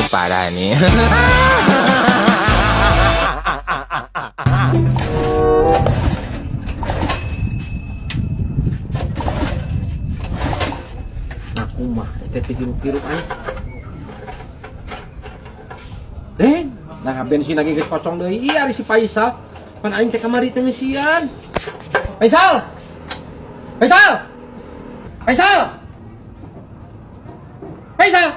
Parah nih. Nah, kumaha teh teh hirup-hirup aing. Eh, nah bensin lagi geus kosong deui. Iya ari si Faisal. Pan aing teh kamari teh ngeusian. Faisal. Faisal. Faisal. Faisal.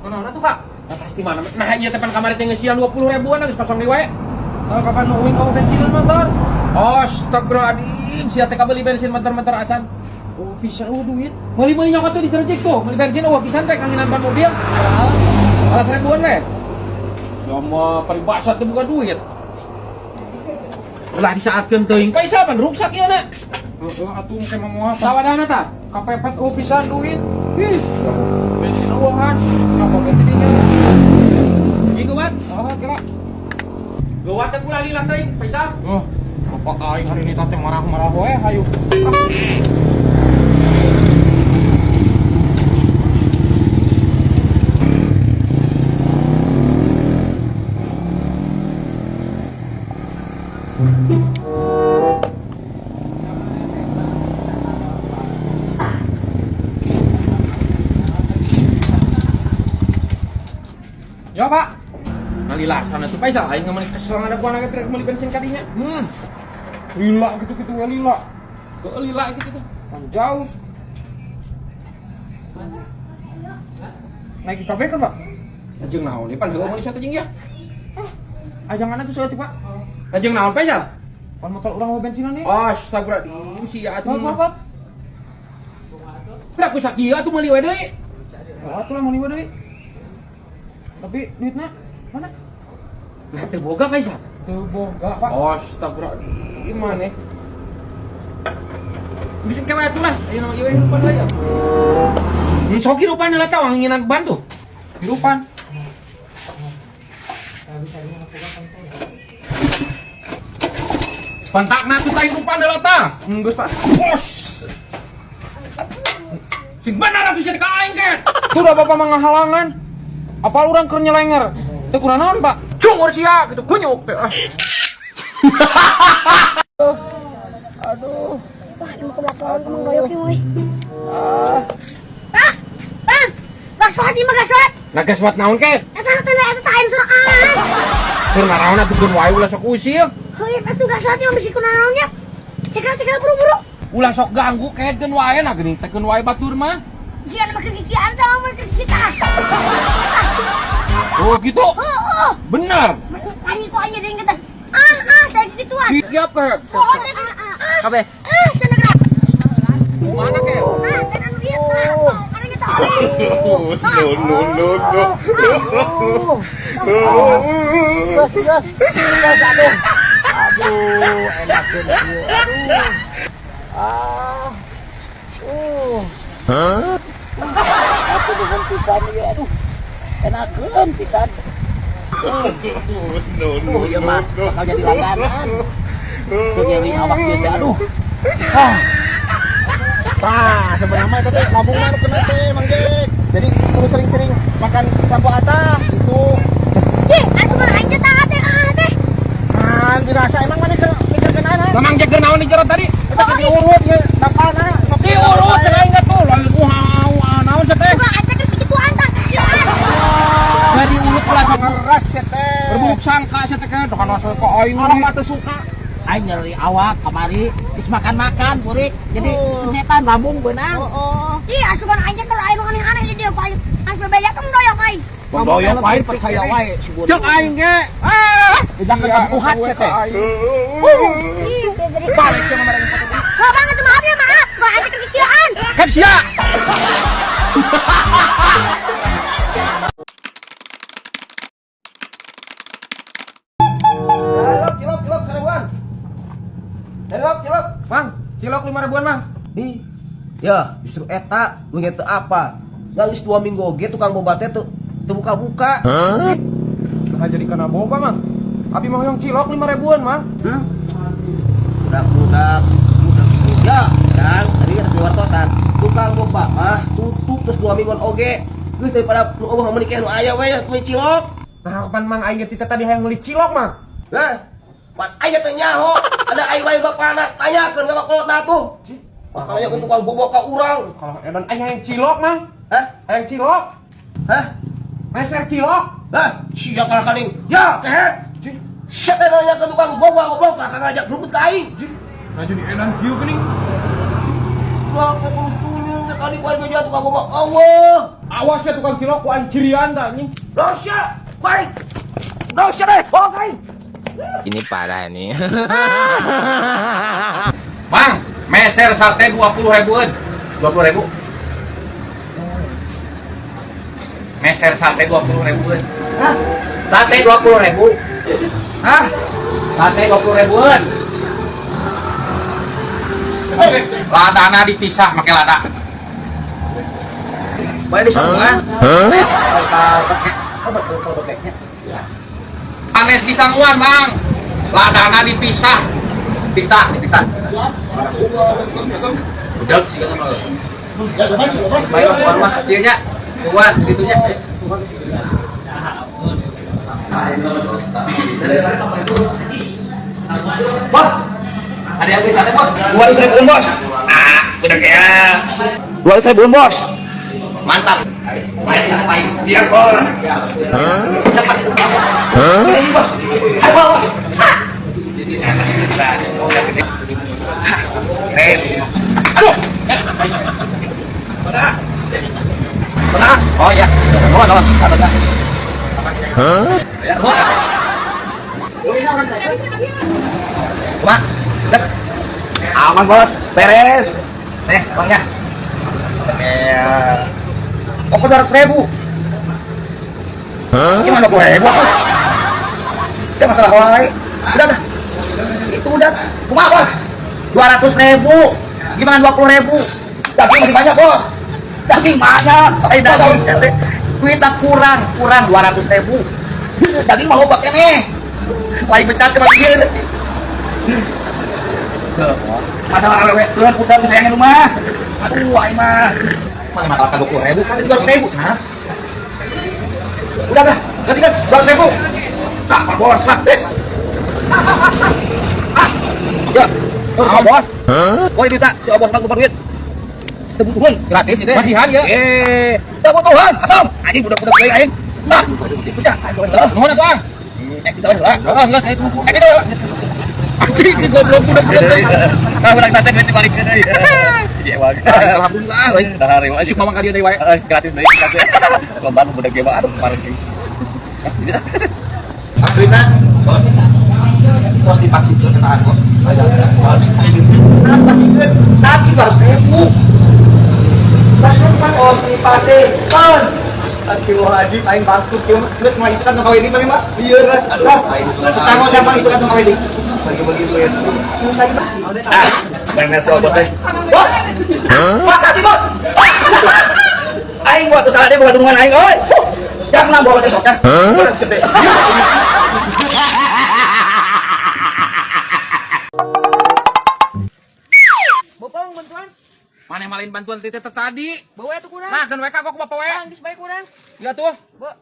Mana tuh, Kak? Nah, pasti mana? Nah, iya teh pan kamari teh ngeusian 20 ribuan geus kosong deui wae. Oh, kapan nungguin kau bensin motor? Astagfirullahaladzim, sia teh kabeli bensin motor-motor acan. Oh, bisa oh duit. Meuli-meuli nyokot tuh di Cercik tuh, meuli bensin euweuh pisan teh kanginan ban mobil. Alas ribuan we. Ya mah paribasa teh bukan duit. Ulah disaatkeun teuing Faisal pan ruksak ieu na. Heeh, atuh engke mah moal apa? Sawadahna tah. Kapepet oh pisan duit. Ih, Bensin eueuhan. Nyokot teh dinya. ieu wat. Oh, kira. Geuwat teh ulah lila teuing Faisal. Oh, bapak aing hari ini tante marah-marah we hayu. Ya, Pak. Ngalilasan atuh Faisal aing meuli kesel ada gua ge meuli bensin kadinya. Lila gitu-gitu we lila. Geuh lila gitu tuh. Kan jauh. Naik IKB kan, Pak? Jeung naon ieu pan heueuh meuli satu jeung ieu. Ajangan atuh saeutik, Pak. Jeung naon Faisal? Pan motor urang mau bensinan nih. Astagfirullahaladzim, sia atuh. Maaf, maaf, maaf. Berapa sakieu atuh meuli we deui. Oh, atuh lah mau niwa deui. Tapi duitnya mana? Nah, teu boga Faisal. Teu boga, Pak. Astagfirullahaladzim, maneh. Bisa kewe atuh lah, ayo nama ieu hirupan lah ya. Sok hirupan lah tah wanginan ban tuh. Hirupan. Pantakna tuh tah hirupan lah tah. Enggeus, Pak. Bos. Sing bener atuh sia ka aing ke. Tuh udah bapak mah ngahalangan. Apal urang keur nyelenger. Teu kunaon, Pak? Cungur sia gitu kunyuk teh. Ah. Aduh. Wah, ini mau ke belakang, emang doyok ya, woi. Ah, bang, gaswat ini mah gaswat. Nah gaswat naon ke? Eta eta eta tak aing sorangan. Keur naraon atuh keun wae ulah sok usil. Heuh, eta gaswat mah bisi kunanaonnya. Cekal cekal buru-buru. Ulah sok ganggu ke keun wae nah geuning teh keun wae batur mah. Jika mah keur gigian teh mah keur kita. Oh gitu. Heeh. Bener. Tadi kok aja deui kata. Ah, ah, saya gituan. Siap ke. Oh, ah, Kabeh. ah, sana gerak. Mana ke? Ah, kan anu ieu tah. Karena kita No, no, no, no. Gas, gas, gas, aduh. Aduh, enakeun ieu. Aduh. Ah. Aku nuhun pisan ieu, aduh. Enakeun pisan. No, no, Aduh, ieu mah no, bakal jadi langganan. Teu ngewi awak ieu teh, aduh. Ah. Tah, sebenarnya itu teh lambung mah nu kena teh, Mang Jek. Jadi kudu sering-sering makan sampo atah gitu. Ih, asupan aing teh saha teh ah teh. Kan dirasa emang mana ke mikir kenaan ha? Mamang Jack keur naon di jero tadi? Eta ke diurut ye, bapana. Diurut cek aing tuh. Lain wah naon sia teh? Bukan aing teh keur gituan tah. Ieu ah. Dari urut ulah sok Ngeres ya teh. berburuk sangka sia teh ke dokan masuk ke aing. Orang mah teu suka. Aing nyeri awak kamari geus makan-makan kurik. Jadi pencetan lambung beunang. Oh, oh. Ih, asupan aing teh kalau aing nu aneh-aneh di dieu ku aing. Asup beja kan doyok aing. Doyok wae percaya wae subur. Cek aing ge. Ah. Jangan kabuhat sia teh. Ih, dari Balik ke nomor yang foto. Oh, bang, itu maaf ya, maaf. Gua aing teh keur gituan. Kan sia. Cilok, cilok, cilok, seribuan. Cilok, cilok. Mang, cilok 5 ribuan, Mang. Di. Ya, justru eta nu teu apa. Geus 2 minggu oge tukang boba teh teu teu buka-buka. Nah, jadi kana boba, Mang. Abi mau yang cilok 5 ribuan, Mang. Hmm? Budak-budak, budak ya, kan tadi harus wartosan. Tukang boba mah tutup terus 2 mingguan oge. Geus daripada nu eueuh meuni nu aya we meuli cilok. Nah, kapan Mang aing teh tadi hayang meuli cilok, Mang? Hah? Pan aing teh nyaho, ada aing wae bapana tanyakeun ka bakolotna tuh. Masalahnya ke tukang bobok ka urang. Kalau edan aing hayang cilok, Mang. Hah? Hayang cilok. Hah? Meser cilok. Hah? Sia kalah kaning. Ya, kehe. Sia teh nanya ke tukang bobok goblok lah ngajak ribut ka aing. Nah, jadi edan kieu geuning. Wah, terus tulung ke kali kuat beja tukang bobok. Allah. Awas ya tukang cilok ku aing cirian tah anjing. Dosya, baik. Dosya deh, bohong aing. Ini parah nih. Mang, meser sate 20 ribuan. 20 ribu. Meser sate 20 ribuan. Hah? Sate 20 ribu. Hah? Sate 20 ribuan. Ladana dipisah pakai lada. Boleh disambungan? Huh? Kalau bokeknya. Anes disanguan, Mang. Ladana dipisah. Pisah, dipisah. Udah sih kan. Baik, keluar mah ieu nya. Keluar gitu nya. Bos, Ada yang beli sate, Bos? 200 ribuan bos. Ah, udah kayak 200 ribuan bos. mantap. Saya ngapain? Siap bos. Cepat. Huh? Ini bos. Ayo bos. Aduh. Oh iya. Nuhun, nuhun. Huh? Ya, nuhun. Mak, dek. Aman bos, beres. Nih, uangnya. Pokok 200 ribu. Huh? Gimana 20 ribu? Saya masalah wae. Udah dah. Itu udah. Kumaha bos? 200 ribu. Gimana 20 ribu? Daging masih banyak bos. Daging banyak. Eh daging. Duitnya kurang, kurang 200 ribu. Daging mau loba nih. Lain becat sama dia. Masalah awewe tuhan udah sayangnya rumah. Aduh, aing mah. Mah masalah 20 ribu kan 200 ribu. Hah? Udah lah, ganti kan 200 ribu. Tak, Pak Bos, lah. Eh. Ah. Ya. Oh, bos. Huh? Oh, ini tak, si bos mah lupa duit. Tebutuhan Gratis itu. Masihan ya. Eh, tebutuhan. Asam. Anjing budak-budak deui aing. Nah, udah, Nuhun atuh, Ang. Eh, kita lah. Oh, enggak, saya tunggu. Eh, kita lah. Anjing, ini goblok budak-budak deui. Nah, urang sate duit dibalikeun deui. Jadi ewang. Alhamdulillah, euy. Dahar wae. Syuk mamang ka dieu deui wae. Gratis deui, gratis. Lomba nu budak ge mah aduh kemarin ge. Duitna bos. Bos dipastikan ketahan bos. Nah, pastikan. Tadi 200 ribu. Bahkan pan bos dipastikan. Astagfirullahaladzim, aing bangkrut kieu mah. Geus moal isukan tong kawin mah mah. Lieur. Aduh, aing. Pesangon zaman isukan tong kawin. Bagi-bagi duit. Ah, bener soal bos teh. Bos. Huh? Makasih bos. Aing buat tuh salah deh bukan hubungan aing oi. Jangan bawa besok ya. Huh? Bapak mau bantuan? Maneh malin bantuan teh teh tadi. Bawa atuh kurang. Nah, kan WK kok ku bapak we. Bang, geus bae kurang. Ya tuh. Bo.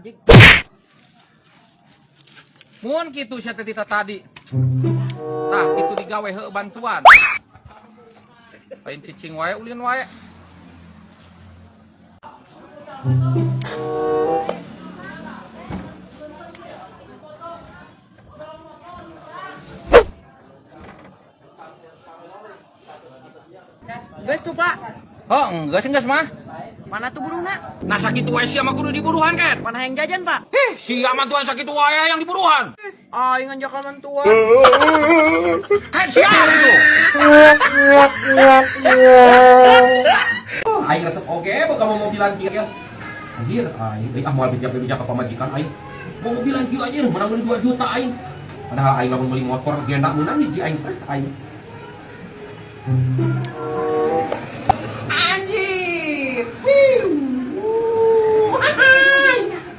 Anjing. Mun kitu sia teh tita tadi. Tah, itu digawe heuh bantuan. Lain cicing wae ulin wae. Geus tuh, Pak. Oh, enggak sih geus mah. Mana tuh buruhna? Nah sakitu wae sia mah kudu diburuhan kan. Mana yang jajan, Pak? Ih, sia mah tuan sakitu wae yang diburuhan. Aing ngajak mantuan. Kan sia gitu. Aing resep oge boga mobilan kieu ya. Anjir, aing euy ah moal bijak-bijak ka pamajikan aing. Mau mobilan kieu anjir menang meuli 2 juta aing. Padahal aing lamun meuli motor genda meunang hiji aing teh aing. Anjir. Wiu.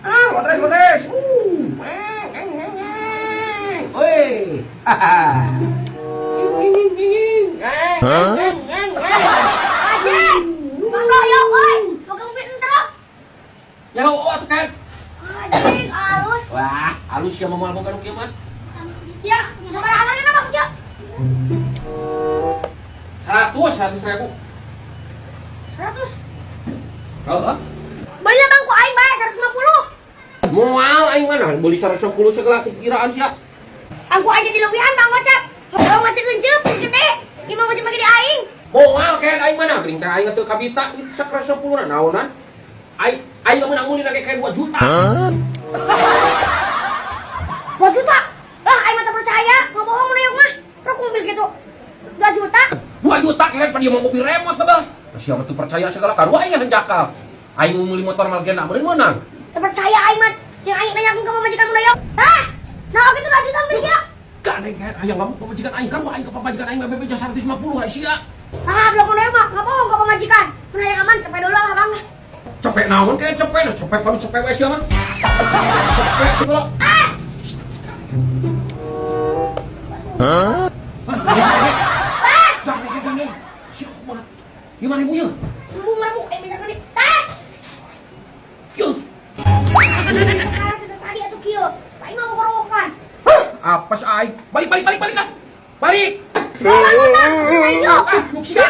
Ah, motres motres. Eng eng eng eng. Oi. Haha. Ing ing ing ing. Eng Huh? eng eng eng. Anjing. Bang royok euy. atuh kan. Anjing, alus. Wah, alus ya moal boga nu kieu mah. Ya, sabaraha hargana Bang Cio? 100, 100 ribu. 100. Heeh. Beli Bang ku aing bae 150. Moal aing mana beli 110 segala kiraan sia. Angku aja dileuwihan Bang Gocap. Kalau mati kencep gede. Gimana gocap lagi di aing? Moal kayak aing mana geuning teh aing teu kabita 110 na naonan. Aing aing meunang meuli na kayak 2 juta. Huh? 2 juta. Lah aing mah teu percaya, ngabohong mun ieu mah. Rok mobil gitu. 2 juta. 2 juta kayak pada mau mobil remote tebal. Sia mah teu percaya segala karua aing hanjakal. Aing mau meuli motor mal gena meureun meunang. Teu percaya aing mah. Sing aing nanya ke pamajikan mun ieu. Hah? Nah, gitu 2 juta beli ya. Gak kayak hayang kamu pamajikan aing karua aing ke pamajikan aing mah bebeja 150 hai sia. Ah, belum mun ieu mah ngabohong ke pamajikan. Mun hayang aman cepet dulu lah Bang. Cepet naon kayak cepet, nah, cepet paling cepet we sia mah. Cepet segala. Ah! Huh? Ah! Gane gane. Sia kumaha? Gimana ibu yeuh? Ibu merebuk eh minta gede. Ah! Yeuh. Sekarang kita tadi atuh kieu. Aing mah bokorowokan. Apa sih aing? Balik balik balik balik ah. Balik. Bang, Bang, Bang. Ayo. Ah, nuk siga.